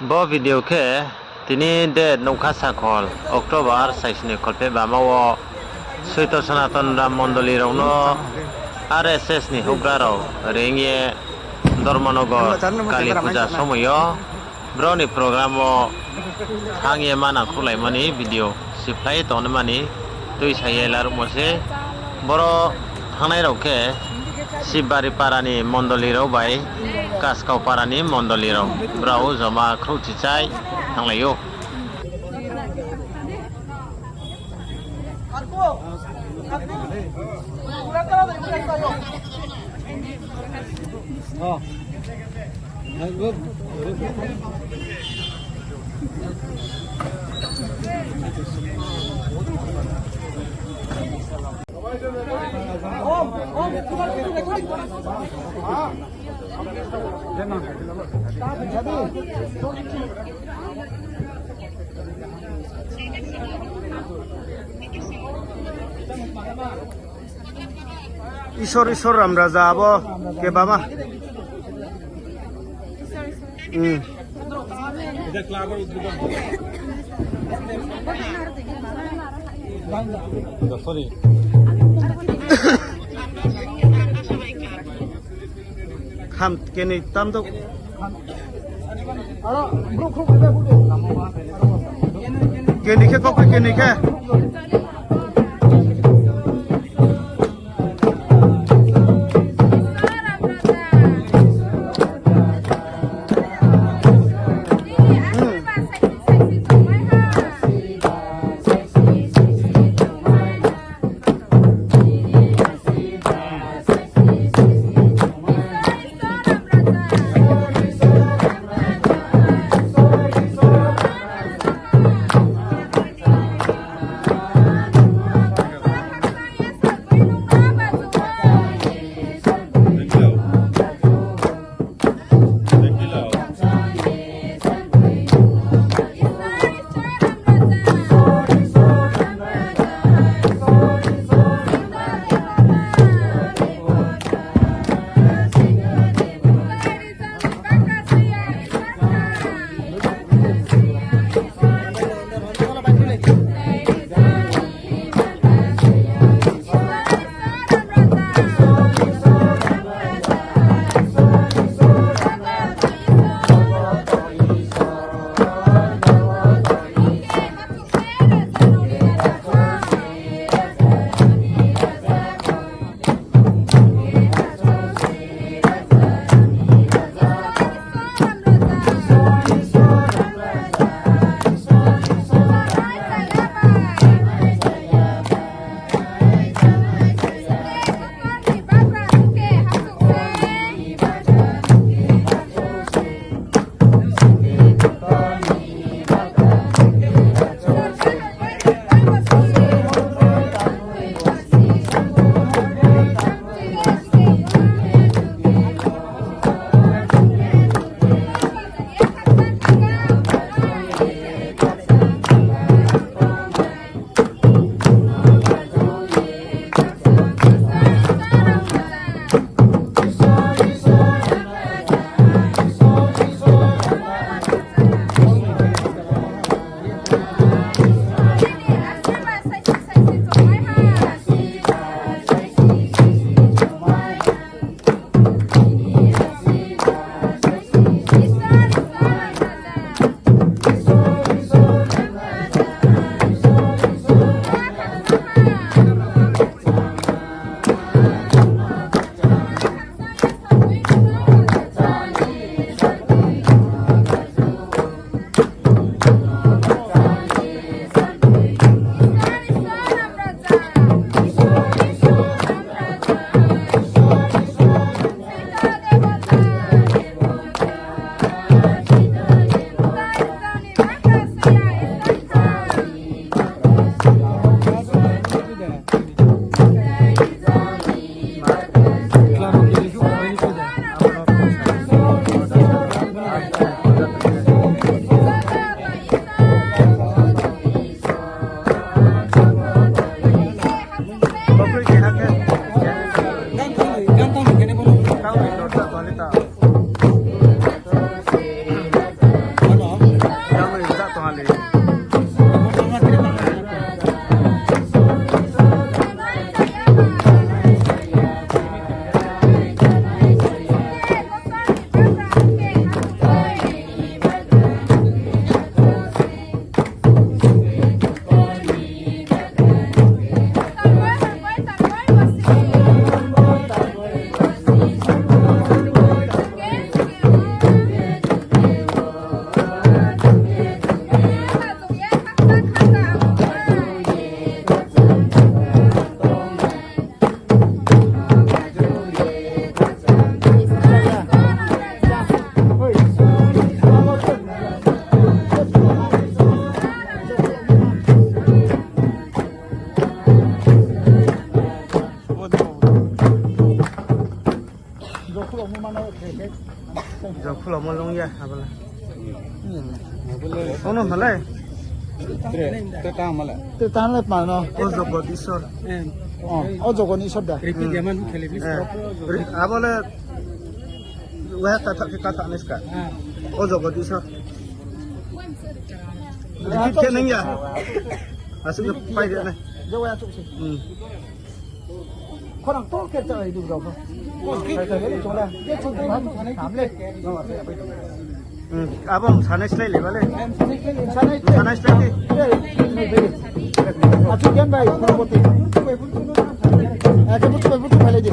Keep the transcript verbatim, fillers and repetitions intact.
Bo video khe tini date nougkha sakhol October saisni kholpheh bama wo Soito Sanaton Ram Mondoli rao no R S S ni houhgra rao reing ye Dharmanagar Kali Puja somoi yo brao ni program wo thanng ye manang khruhlaimo ni video siphlai tongnaima ni tuisa ye laruhmo se. Boro thanngnai rao khe Sibari para ni mondoli rao bai Kaskau para ni mondoli rao, brao joma khrouhchichai thannglai ou. Isor, Isor Ram Raja abo kebama. Hmm. Sorry. Kham kenoi tam dou. Kenoi khe, kok khe kenoi khe. Ono malai. Tre, tre tang malai. Tre tang le pano. O Jogodisor. O, o Jogodisor da. Abo le. Wah, kathak khe kathak nai ska. O Jogodisor. Repeat khe nang ya. Asuk pai de na. Khorang to khe cha idu rao. Abo sanai slái le bale. Sanai slái di. Achu gen bai, Puroboti. Achu butu bai, butu bai le di.